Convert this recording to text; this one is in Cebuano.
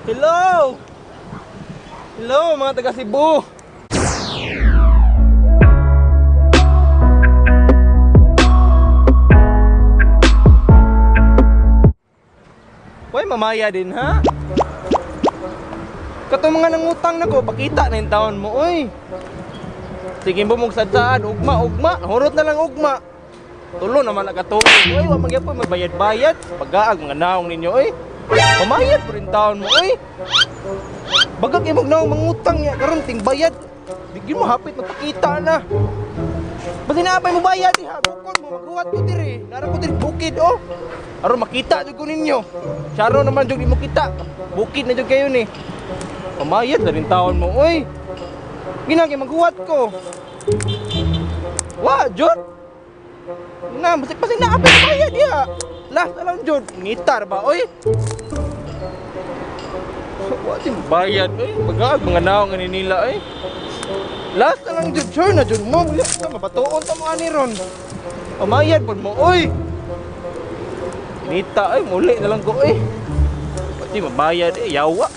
Hello! Hello mga taga Cebu! Hoy, mamaya din ha? Katong mga nangutang nako, pakita na yung taon mo, oy. Sige mo mong sadsaan, ugma, ugma, hurot na lang ugma. Tulo naman nakatuog, oy, wa magyapon magbayad-bayad. Pagaag mga naong ninyo, oy. Mamayad po rin taon mo, oy. Bagag imong naong mangutang niya karon ting bayad. Bigyan mo hapit magpakita na. Basta naabay mo bayad diha, bukod mo maghuwat ko diri. Nara ko diri bukid oh. Aron makita jud ko ninyo. Charo naman jud mo kita. Bukid na jud kayo ni. Pamayad na rin taon mo, oy. Ginagi maghuwat ko. Wa, jud. Na, basta basta naabay mo bayad diha. Last na lang jud. Ngitar ba, oy? Wa din bayad, oy. Pagaag mga naong ani nila, oy. Last na lang jud, sure na jud mo. Wala ka mabatuon ta mo ani ron. Pamayad pud mo, oy. Nita, oy, muli na lang ko, oy. Pati mabayad, eh, yawa.